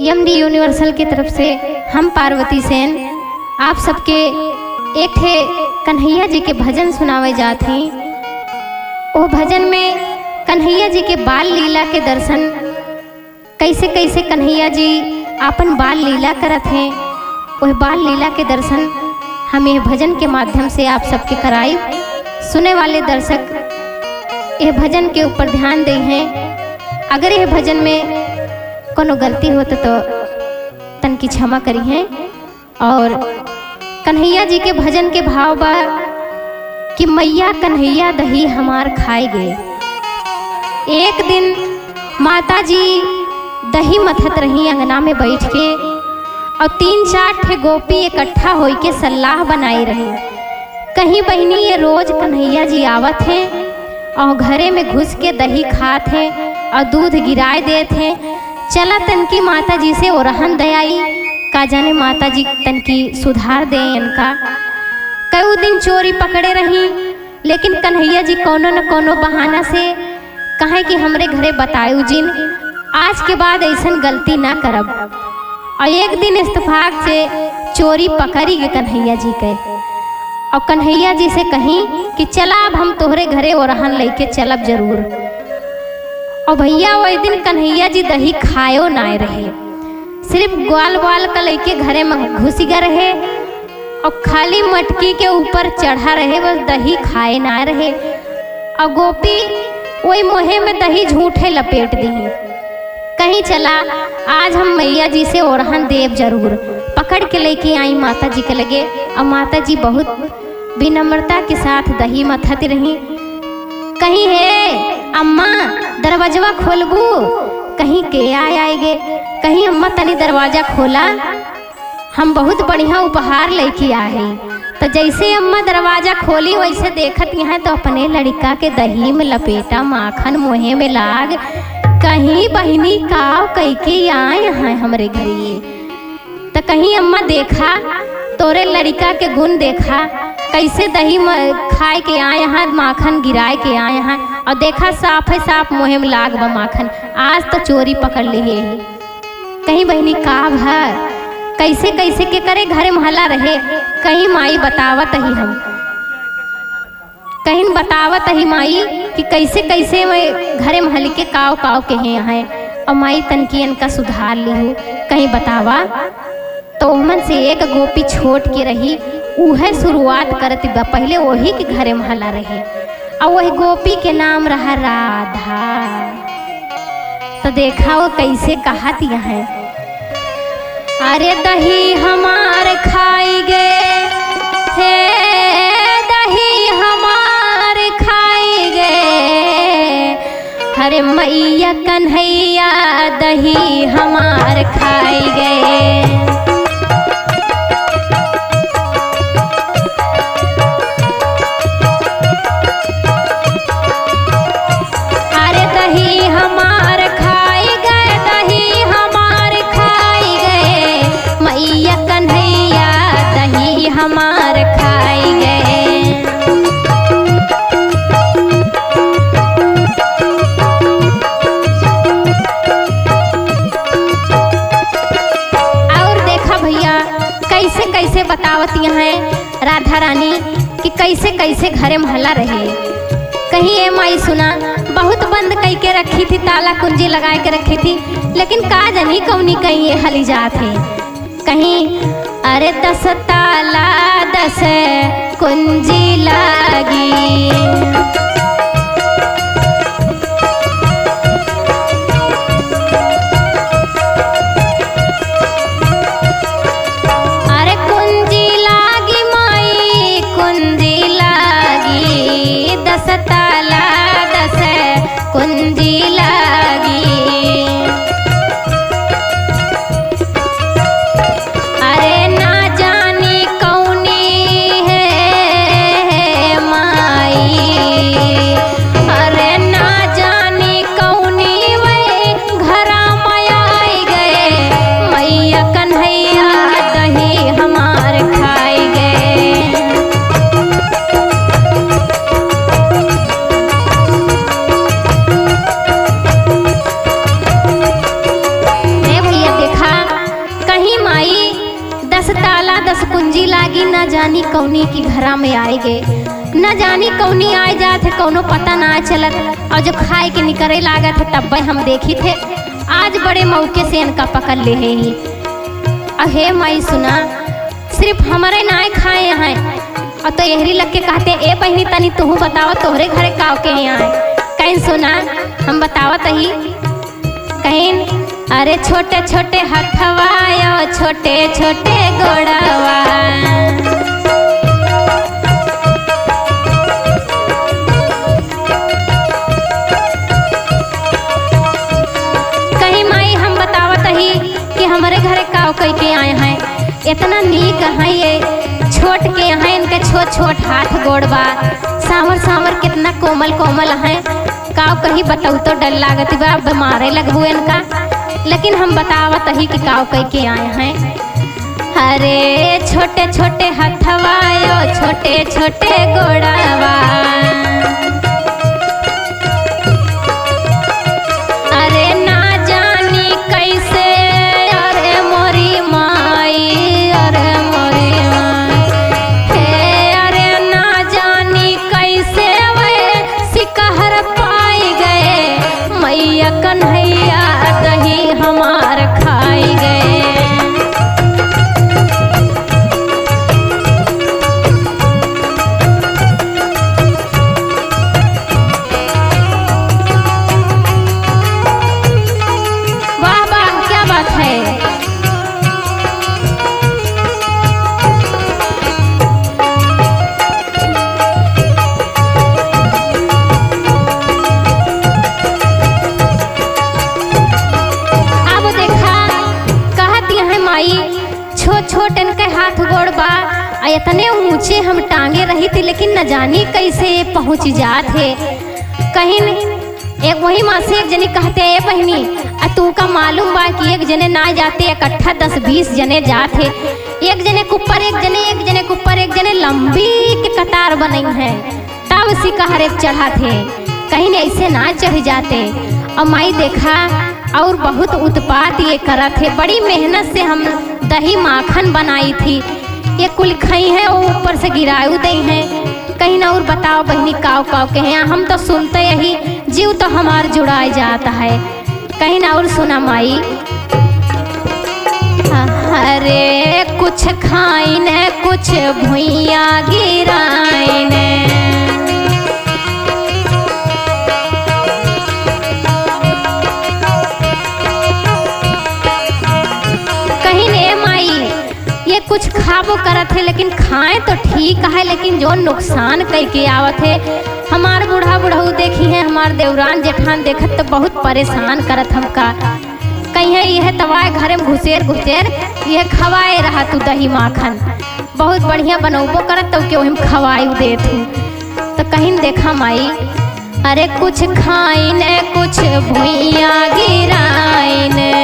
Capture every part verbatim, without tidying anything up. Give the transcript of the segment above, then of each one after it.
यम डी यूनिवर्सल के तरफ से हम पार्वती सेन आप सबके एक ठे कन्हैया जी के भजन सुनावे जात हई। ओ भजन में कन्हैया जी के बाल लीला के दर्शन, कैसे कैसे कन्हैया जी आपन बाल लीला करत हैं, वह बाल लीला के दर्शन हम यह भजन के माध्यम से आप सबके कराई। सुने वाले दर्शक यह भजन के ऊपर ध्यान दे हैं। अगर यह भजन में कोनो गलती होत तो तनकी क्षमा करी हैं। और कन्हैया जी के भजन के भाव बा कि मैया कन्हैया दही हमार खाए गए। एक दिन माता जी दही मथत रही अंगना में बैठ के, और तीन चार ठे गोपी इकट्ठा होई के सलाह बनाए रही। कहीं बहिनी, ये रोज कन्हैया जी आवत हैं और घरे में घुस के दही खात हैं और दूध गिराए देत हैं। चला तनकी माता जी से ओरहन दयाई, का जाने माता जी तनकी सुधार दे इनका। कई दिन चोरी पकड़े रही, लेकिन कन्हैया जी कौनो न कौनो बहाना से कहे कि हमरे घरे बतायु जिन, आज के बाद ऐसन गलती ना करब। और एक दिन इत्तेफाक से चोरी पकड़ी गए कन्हैया जी के, और कन्हैया जी से कहीं कि चला, अब हम तोहरे घरे ओरहन लेके चलब जरूर। और भैया, वही दिन कन्हैया जी दही खायो नाय रहे, सिर्फ ग्वाल वाल का लेके घरे में घुस गए रहे। और खाली मटकी के ऊपर चढ़ा रहे, बस दही खाए ना रहे। और गोपी वही मोहे में दही झूठे लपेट दी, कहीं चला, आज हम मैया जी से ओरहन देब जरूर। पकड़ के लेके आई माता जी के लगे, और माता जी बहुत विनम्रता के साथ दही मथत रही। कहीं, "हे अम्मा, दरवाजवा खोलबू?" कहीं, "के आए आए गे?" कहीं, "अम्मा, तनी दरवाजा खोला।" हम बहुत बढ़िया उपहार लेके आए हैं। तो जैसे अम्मा दरवाजा खोली, वैसे देखत यहाँ तो अपने लड़िका के दही में लपेटा, माखन मुँहे में लाग, कहीं बहिनी काव कइके आए हैं हमरे घरे। तो कहीं अम्मा देखा, तोरे लड़िका के गुण देखा, कैसे दही म-, खाए के आए हैं, माखन गिराए के आए हैं, और देखा साफ है साफ मुँहे में लाग बा माखन, आज तो चोरी पकड़ लिए। कहीं बहिनी का भा, कैसे कैसे के करे घरे में हला रहे, कहीं माई बतावत ही हम, कहीं बतावत ही माई कि कैसे कैसे मैं घरे में हल के काव काव के हैं, हैं। और माई तनकी इनका सुधार लिहू, कहीं बतावा। तो ओमन से एक गोपी छोट के रही, उहे शुरुआत करत बा, पहले वही के घरे में हला रहे। और वही गोपी के नाम रहा राधा। तो देखा वो कैसे कहत यहाँ, "अरे दही हमार खाई गे, हे दही हमार खाई गे, अरे मैया कन्हैया दही हमार खाई गे।" अरे दही हमार खाई गए, दही हमार खाई गए, मैया कन्हैया दही हमार खाई गए। और देखा भैया, कैसे कैसे बतावत हैं राधा रानी कि कैसे कैसे घरे में हला रहे। कहीं ए माई सुना, बहुत बंद कई के रखी थी, ताला कुंजी लगाए के रखी थी, लेकिन का जानी कौनी कहीं ये हली जात है। कहीं अरे दस ताला दस कुंजी लागी। अरे कुंजी लागी माई, कुंजी लागी, दस ताला दस कुंजी लागी। अरे ना जानी कौनी है माई, दस कुंजी लागी, ना जानी कौनी की घरा में आए गए, ना जानी कौनी आए जात है, कौनो पता ना चलत। और जो खाए के निकरे लागत है, तब्बे हम देखी थे, आज बड़े मौके से इनका पकड़ ले है ही। अहे माई सुना, सिर्फ हमरे नाय खाए हैं। और तो एहरी लग के कहते, "ए बहिनी, तनी तुहू बताओ, तोहरे घरे काव के हैं?" कहिन सुना, हम बतावत ही। कहिन, "अरे छोटे छोटे हथवा यो, छोटे छोटे गोड़वा।" कहिन, "माई, हम बतावत ही कि हमरे घरे काव कई के आए हैं।" इतना नीक हैं ये, छोट के हैं, इनके छोट छोट हाथ गोड़ बा, सांवर सांवर कितना कोमल कोमल हैं। काव कही, बताऊ तो डर लागत बा, अब मारे लगबू इनका, लेकिन हम बतावत ही कि काव कई के आए हैं। अरे छोटे छोटे हथवा यो, छोटे छोटे गोड़वा। अरे ना जानी कैसे, अरे मोरी माई, अरे मोरी माई। हे, अरे ना जानी कैसे वे सिकहर पाई गए, मैया कन्हैया दही हमार खाई गए। वाह, वाह, क्या बात है। अब देखा, कहत हैं माई, छोट छोट इनके हाथ गोड़ बा, आ इतने ऊंचे हम टांगे रही थी, लेकिन न जानी कैसे ये पहुंच जात है। कहिन एक वही माँ से एक जने कहते, "ए बहिनी, आ तू का मालूम बा कि एक जने ना जाते, इकट्ठा दस बीस जने जात है, एक जने के ऊपर एक जने, एक जने के ऊपर एक जने, लंबी के कतार बनई है, तब सिकहरे चढ़त है।" कहिन ऐसे ना चढ़ जाते। और माई देखा, और बहुत उत्पात ये करत है। बड़ी मेहनत से हम दही माखन बनाई थी, ये कुल खई हैं, वो ऊपर से गिराऊ दे हैं। कहिन और बताओ बहिनी, काव काव के हैं, हम तो सुनते यही जीव तो हमार जुड़ाए जाता है। कहिन और सुना माई। अरे कुछ खाइन, कुछ भुइया गिराइन। कहिन ए माई, ये कुछ खाबो करत है, लेकिन खाए तो ठीक है, लेकिन जो नुकसान कई के आवत है, हमार बूढ़ा बुढ़ऊ देखी है, हमार देवरान जेठान देखत तो बहुत परेशान करत हमका। कहिए, "यह तवाए घरे में घुसेर घुसेर यह खवाए रहा तू दही माखन, बहुत बढ़िया बनौबो करत तो के ओहिम खवाई देत हूँ।" तो कहिन देखा माई, अरे कुछ खाइन, कुछ भुइया गिराइन।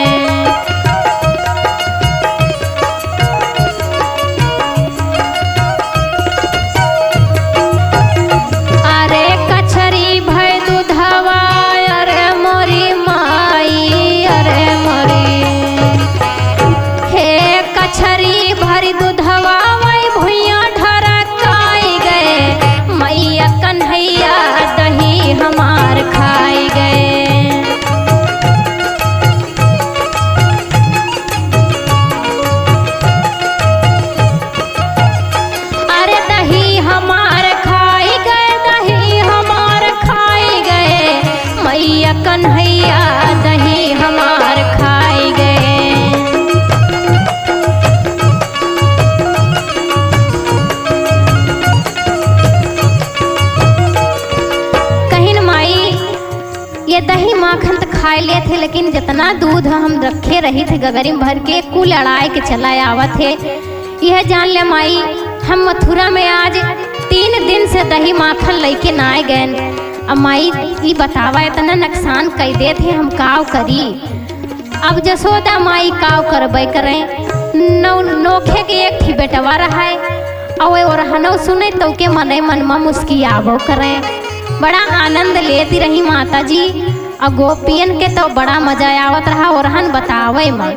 अरे कछरी भय दुधवा, अरे मोरी माई, अरे मोरी। हे कछरी भरी दुधवा, वही भुइया ढरकाई गए। मैया कन्हैया दही हमार खाई गए। अरे दही हमार खाई गए, दही हमार खाई गए, मैया कन्हैया दही हमार खाई गए। कहिन माई, ये दही माखन त खाए लेत है, लेकिन जितना दूध हम रखे रही थे गगरी में भर के, कुल अड़ाए के चला आवत है। यह जान ले माई, हम मथुरा में आज तीन दिन से दही माखन लइके नाय गएन। अब माई, ई बतावा, इतना नुकसान कई देत है, हम काव करी? अब जसोदा माई काव करबे करे, नौ-, नोखे के एक ठी बेटवा रहे, अउ ओरहनो सुने तो के मने मन में मुस्कियाबो करे। बड़ा आनंद लेती रही माता जी, अउ गोपियन के तो बड़ा मजा आवत रहा ओरहन बतावे में।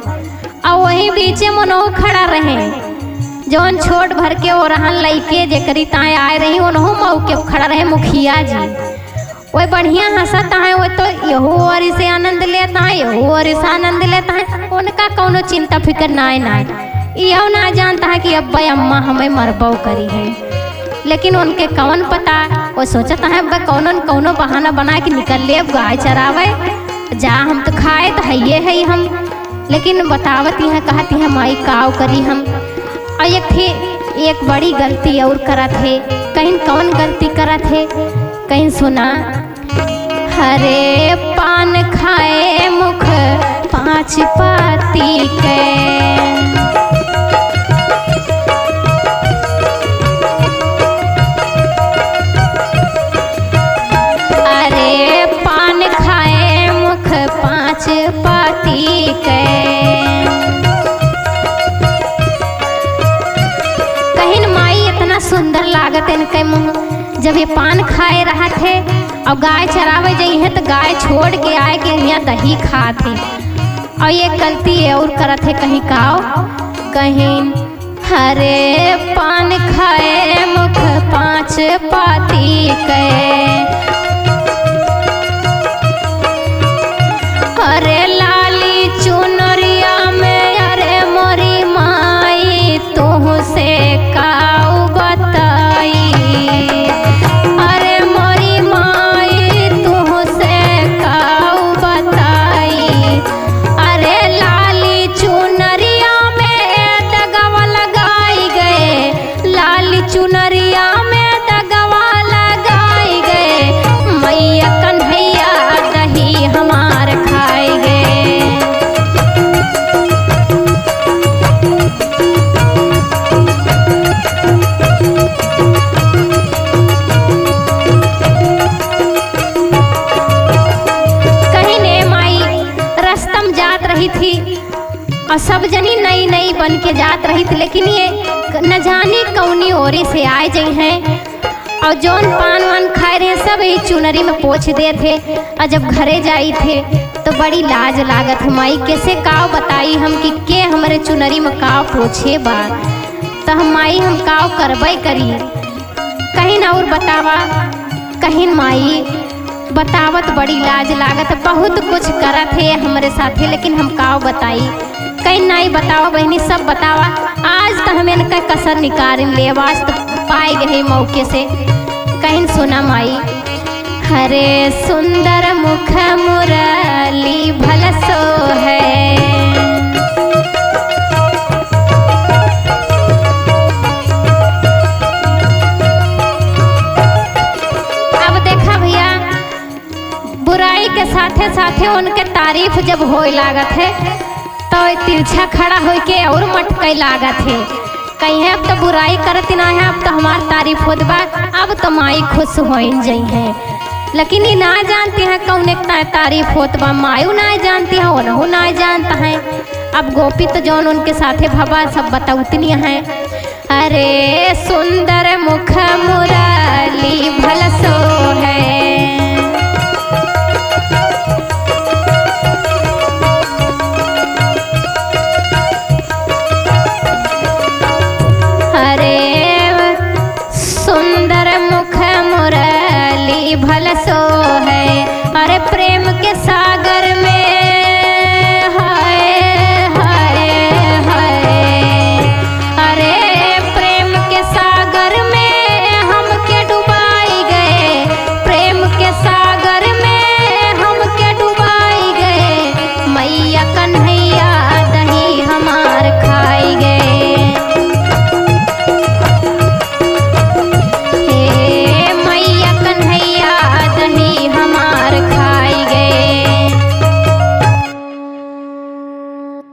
अउ वही बीचे मनऊ खड़ा रहे, जौन छोट भर के ओरहन लइके जेकरी ताईं आए रही, ओनहू मौके पे खड़ा रहे मुखिया जी। ओए बढ़िया हँसत हैं, ओए तो यहू ओरी से आनंद लेत हैं, यहू ओरी से आनंद लेत हैं। उनका कौनो चिंता फिकर नाय, नाय। इहो ना जानत हैं कि अब्बे अम्मा हमें मरबो करिहैं। लेकिन उनके कौन पता, वो सोचत हैं, अब्बे कौनो न कौनो बहाना बना के निकल लेब, अब गाय चरावे जा, हम तो खाए तो हइये है हम। लेकिन बतावत हैं, कहत हैं, "माई, काव करी हम?" और एक ठे, एक बड़ी गलती और करत है। कहिन कौन गलती करत है, कहिन सुना। हरे पान खाए मुख पाँच पाती के। अरे पान खाए मुख पाँच पाती के। कहिन माई इतना सुंदर लागत इनके मुँह, जब ये पान खाए रहत है और गाय चरावे जइहैं तो गाय छोड़ के आए के यहाँ दही खात है। और ये गलती है और करत है कहीं काव, कहिन हरे पान खाए मुख पाँच पाती के। अरे लाली चुनरिया में, अरे मोरी माई, तुहसे काऊ बताई। अरे मोरी माई, तुहसे काऊ बताई। अरे लाली चुनरिया में दगवा लगाई गए, लाली चुनरिया में दगवा लगाई गए, मैया कन्हैया दही हमार खाई गए। कहिन ए माई, रस्ता में जात रहित ही और सब जनी नई नई बन के जात रहित, लेकिन ये न जानी कौनी ओरी से आए जइहैं। और जौन पान वान खाए रहे सब यही चुनरी में पोछ देत है। और जब घरे जाइत है तो बड़ी लाज लागत है, माई कैसे काव बताई हम कि के हमरे चुनरी में काव पोछे बा, तो हम माई हम काव करबे करी। कहिन और बतावा, कहिन माई बतावत बड़ी लाज लागत, बहुत कुछ करत है हमरे साथे, लेकिन हम काव बताई। कहिन नाई बतावा बहिनी, सब बतावा। आज तो हम इनका कसर निकाल ले, आज तो पाए गए मौके से। कहिन सुना माई, हरे सुंदर मुख मुरली भलसो है। अब देखा भैया, बुराई के साथे साथे उनके तारीफ जब होए लागत है, तो तिरछा खड़ा होइके और मटके लागत है। कहिहैं, "अब तो बुराई करत ना है, अब तो हमार तारीफ होत बा, अब तो माई खुश होइन जइहैं।" लेकिन ई ना जानती हैं कौन एक ता-, तारीफ होत बा, मायू ना जानती हैं, ओनहू ना जानता है। अब गोपी तो जौन उनके साथे भवा सब बतौतनी हैं। अरे सुंदर मुख मुरली भलसो है,